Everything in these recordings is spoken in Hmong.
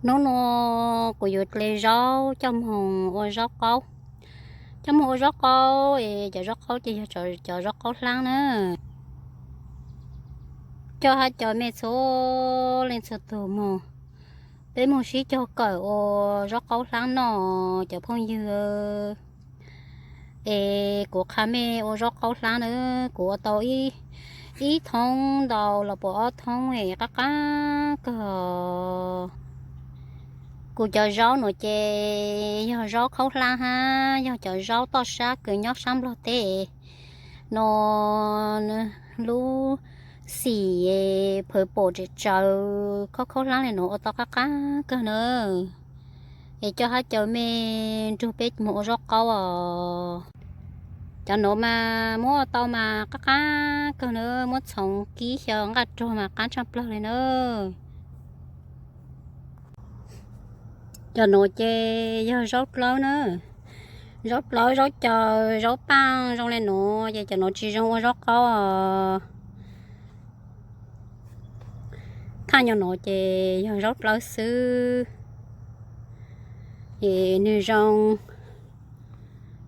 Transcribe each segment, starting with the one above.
Hnub no kuv yuav hle zaub coj moog ua zaub qaub. Coj moog ua zaub qaub es cov zaub qaub ces yog cov zaub qaub hlaab na. Coj hab cov mej txhua leej txhua tug moog, peb moog sib cog kawm ua zaub qaub hlaab noj cov phooj ywg. Es kuv qha mej ua zaub qaub hlaab na, kuv ua tau ib thoob ntau los puas ob thoob es qab qab kawg. Kuv cov zaub nuav ces yog zaub qaub hlaab hab yog cov zaub toj sab kws nyob sab Nplog teb no, lub xim phawv pom tsem tsawv qaub hlaab le nuav ua tau qab qab kawg na. Es coj hab cov mej nrug peb moog ua zaub qaub os. Cov nuav mas muab ua tau mas qab qab kawg na, muab txhoov kib xyaw nqaj rog mas qab tshaj plawg le na. Cov nuav ces yog zaub dlawb na, zaub dlawb, zaub caws, zaub paaj zoo le nuav ces cov nuav tsis zoo ua zaub qaub os. Thaaj nyuag nuav ces yog zaub dlawb xwb, es nwg zoo,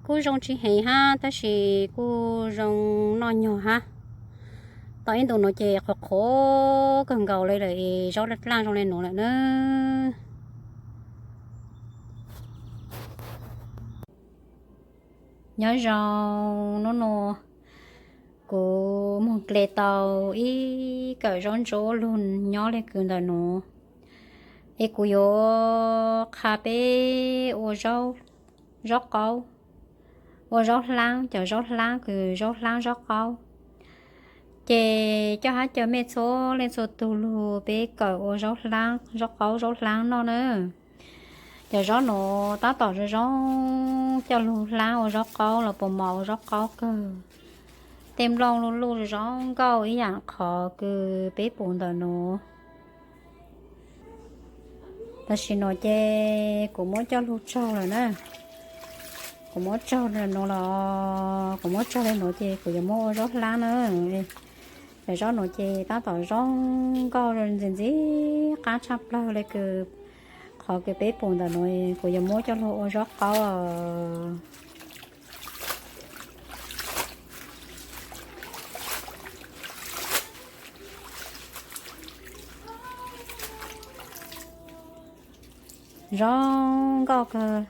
kuj zoo tsis heev hab tab sis kuj zoo noj nyuag hab. Tau ib ntu nuav ces qhuav qhuav kawg nkaus le lawm es zaub dlawb dlawb zoo le nuav lawm na. Nyob zoo, nub nua kuv moog dle tau ib kawm zaub ntsuab lug nyob le kws ntawm nuav, es kuv yuav qha peb ua zaub qaub, ua zaub hlaab, cov zaub hlaab kws zaub hlaab zaub qaub. Ces coj hab cov mej txhua leej txhua tug lug peb kawm ua zaub hlaab, zaub qaub zaub hlaab noj na. Cov zaub nuav tab tom zoo zoo coj lug hlaab ua zaub qaub los puas mos ua zaub qaub kawg. Tej nplooj luj luj zoo nkauj ib yaam qhov kws peb pum ntawm nuav. Tam sim nuav ces kuv muab coj lug tsaug lawm na. Kuv muab tsaug le nuav los, kuv muab tsaug le nuav ces kuv yuav muab ua zaub hlaab na. Cov zaub nuav ces tab tom zoo nkauj ntxim ntxim qab tshaj plawg le kws qhov kws peb pum ntawm nuav, kuv yuav muab coj lug ua zaub qaub os. Zoo nkauj kawg,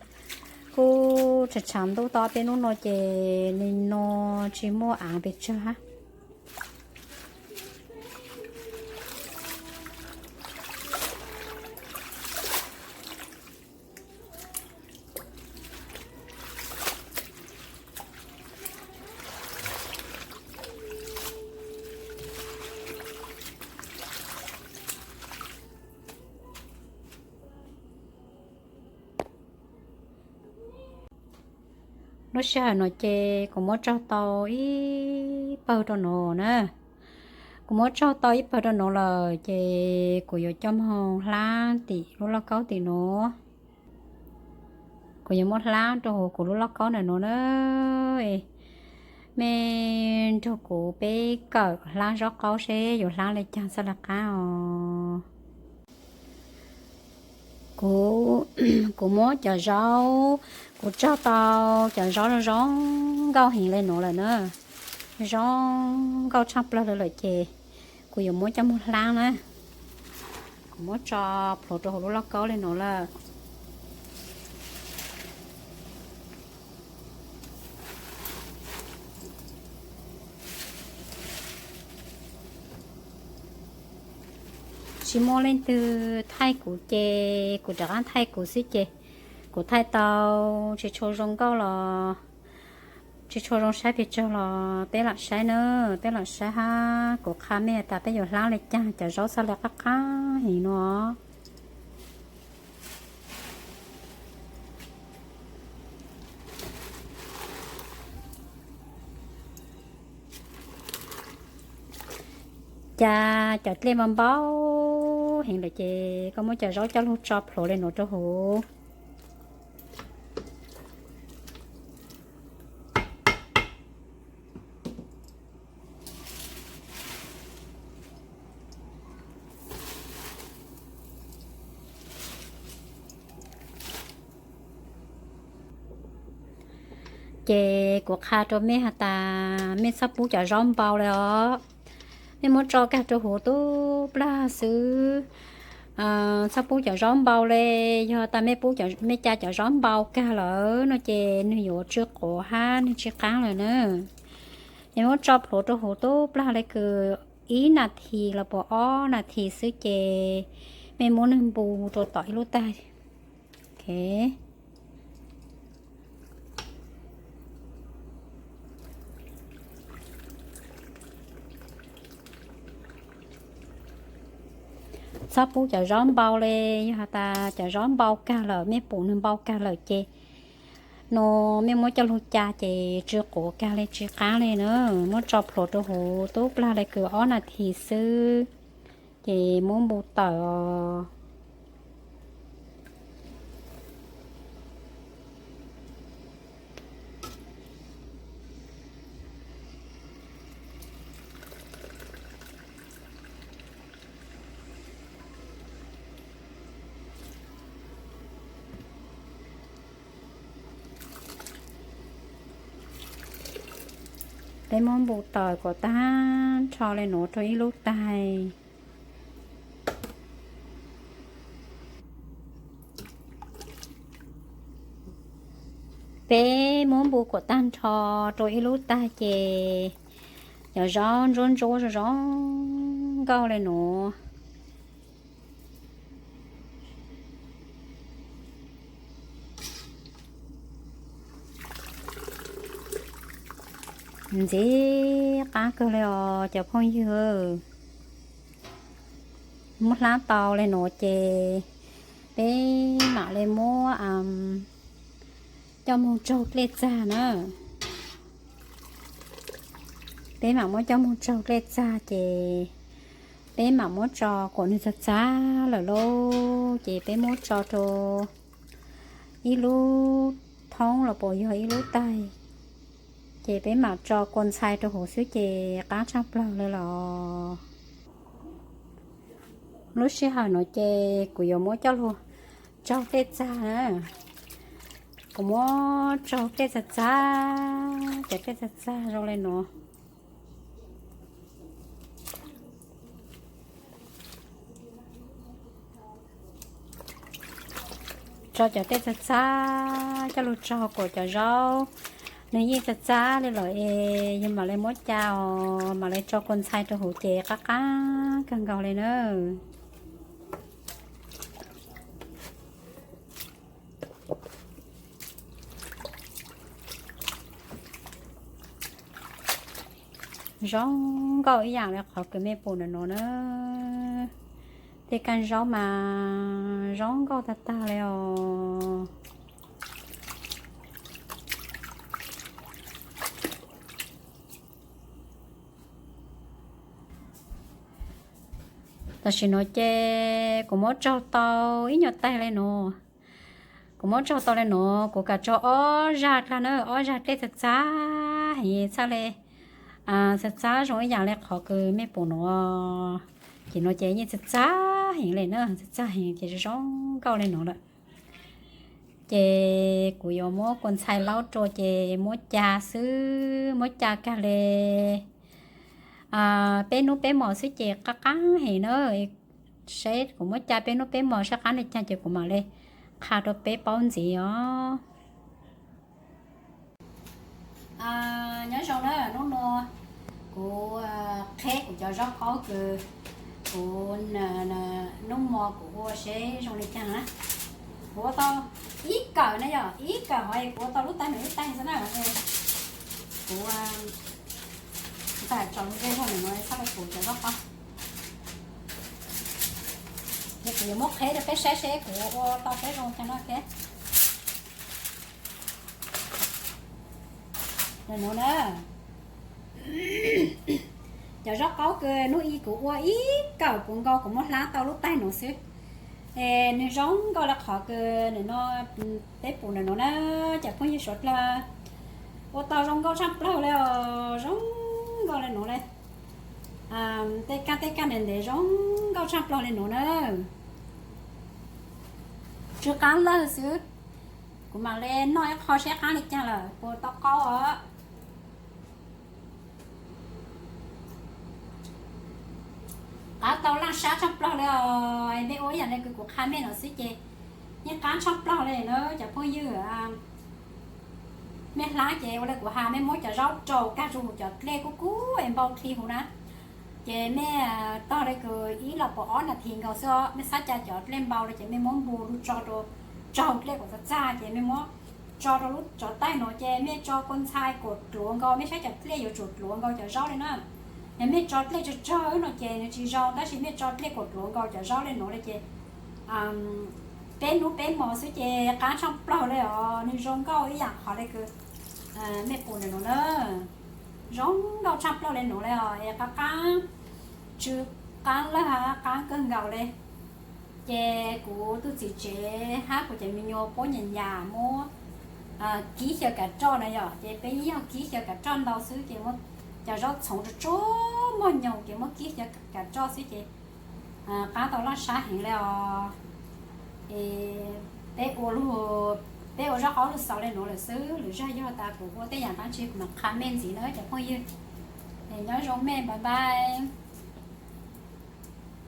kuj tshav tshav ntuj tau peb nub nua ces nim no tsis muaj aav pes tsawg hab. Lub sij hawm no ces kuv muab tsaug tau ib pawg rau nuav na. Kuv muab tsaug tau ib pawg rau nuav lawm ces kuv yuav coj moog hlaab tim lub lauj kaub tim nuav. Kuv yuav muab hlaab rau huv kuv lub lauj kaub ntawm nuav na. Mej nrug kuv peb kawm hlaab zaub qaub seb yuav hlaab le caag txhaj le qaab os. Kuv, kuv muab cov zaub, kuv tsaug tau cov zaub zoo nkauj heev le nuav lawm na. Zoo nkauj tshaj plawg le lawm ces kuv yuav muab coj moog hlaab na. Kuv muab tso plhuav rau huv lub lauj kaub le nuav lawm. Tsis muaj leej twg thaij kuv ces kuv rov qaab thaij kuv xwb ces kuv thaij tau tsis tshua zoo nkauj los tsis tshua zoo saib pes tsawg los peb lam saib na, peb lam saib hab kuv qha mej tas peb yuav hlaab le caag cov zaub txhaj le qab qab heev nuav. Cas cov dlej mas npau heev lawm ces koj muab cov zaub coj lug tso plhuav le nuav rau huv. Ces kuv qha rau mej has tas mej txhob pub cov zaub npau li os. Mej muab tso kag rau huv tub plag xwb. Txhob pub cov zaub npau li, yog tas mej pub, mej ca cov zaub npau kag lawm no ces nwg yuav tsw quav hab nwg tsi qaab lawm na. Es muab tso plhuav rau huv tub plag le kws ib nas this los puas ob nas this xwb ces mej muab nwg npu rau tom ib lub taig. Txhob pub cov zaub npau li, yog has tas cov zaub npau kag lawm, mej pum nwg npau kag lawm ces no mej muab coj lug ca ces tsw quav kag li tsi qaab li na. Muab tso plhuav rau huv tub plag le kws ob nas this xwb ces muab npu tawm os. Peb muab npu tawm kom tag nrho li nuav rau ib lub taig. Peb muab npu kom tag nrho rau ib lub taig ces cov zaub ntsuab ntsuab zoo zoo nkauj li nuav. Ntxim qab kawg li os cov phooj ywg. Muab hlab tau li nuav ces peb mam li muab coj moog tsaug dlej txag na. Peb mam muab coj moog tsaug dlej txag ces peb mam muab tso kom nwg txag txag lawm lauj ces peb muab tso rau ib lub thoob los puas yog ib lub taig, ces peb mam tso kua ntxhai rau huv xwb ces qab tshaj plawg li los. Lub sij hawm nuav ces kuv yuav muab coj lug tsaug dlej txag na. Kuv muab tsaug dlej txag txag, cov dlej txag txag zoo li nuav. Tso cov dlej txag txag coj lug tsaug kom cov zaub nwg yeej txag txag li lawm es yug mam li muab ca os, mam li tso kua ntxhai rau huv ces qab qab kawg nkaus li na. Zoo nkauj ib yaam li qhov kws mej pum ntawm nuav na. Tej kaaj zaub mas zoo nkauj tag tag li os. Tam sim nuav ces kuv muab tsaug tau ib nyuag taig li nuav. Kuv muab tsaug tau li nuav, kuv kam tsaug ob zag dlej na, ob zag dlej txag txag heev txhaj li, txag txag zoo ib yaam li qhov kws mej pum nuav. Ces nuav ces yeej txag txag heev li na, txag txag heev ces zoo nkauj li nuav lawm. Ces kuv yuav muab kua ntxhai laub rua ces muab ca xwb, muab ca kag li peb nub peb mos xwb ces qab qab heev na. Seb kuv muab ca peb nub peb mos seb qab li caag ces kuv mam li qha rua peb paub ntxiv os. Nyob zoo na, nub nua kuv qheb kuv cov zaub qaub kws kuv nub mos kuv ua seb zoo li caag na. Kuv ua tau ib kawm na yog ib kawm hov kuv ua tau lub taig ntawm lub taig xwb na. Kuv tawm tsaus ntuj zog ntawm nuav txhaj li pum cov zaub qaub. Ces kuv yuav muab qheb rua peb saib seb kuv ua tau peb zoo caag na. Nuav na, cov zaub qaub kws nub i kuv ua ib kawm puv nkaus kuv muab hlab tau lub taig nuav xwb. Es nwg zoo nkauj li qhov kws nim no peb pum ntawm nuav na, cov phooj ywg suav dlawg, ua tau zoo nkauj tshaj plawg li os, zoo nkauj li nuav li. Tej kaaj tej kaaj ntev ntev zoo nkauj tshaj plawg li nuav na. Tsw qaab lawg xwb. Kuv mam li noj ib qho seb qaab li caag lawm puas tau qaub os. Qaab tau laj sab tshaj plaws le os. Mej ua ib yaam le kws kuv qha mej no xwb ces yeej qaab tshaj plaws le na cov phooj ywg. Mej hlab ces ua le kuv has, mej muab cov zaub rau kag rua huv cov dlej kub kub es npau dlhau huv na. Ces mej tog le kws ib los puas ob nas this nkaus xwb os, mej xav ca cov dlej npau le ces mej muab npu lug tso rau, tso dlej kom txag txag ces mej muab tso rau lub tsov taig no ces mej tso kua ntxhai kom dluav nkaus, mej saib cov dlej yuav tsum dluav nkaus cov zaub le na. Yog mej tso dlej tsawg tsawg no ces nws tsis zoo, tab sis mej tso dlej kom dluav nkaus cov zaub le nuav le ces peb hnub peb hmo xwb ces qaab tshaj plaws le os. Nws zoo nkauj ib yaam qhov le kws mej pum ntawm nuav na, zoo nkauj tshaj plaws le nuav le os. Es qaab qaab, tsw qaab lawg hab qaab kawg nkaus le. Ces kuv tug txiv tsev hab kuv cov me nyuam puab nyam nyam muab kib xyaw kav roj na yom, ces peb yeej yog kib xyaw kav roj ntau xwb ces muab cov zaub txhoov tsuag tsuag muag nyoos ces muab kib xyaw kav roj xwb ces qaab tau laj sab heev le os. Es peb ua lug, peb ua zaub qaub lug xaus le nuav lawm xwb, lwm zaj yog tas kuv ua tej yaam dlaab tsi kuv mam qha mej ntxiv na cov phooj ywg. Es nyob zoo mej, bye bye.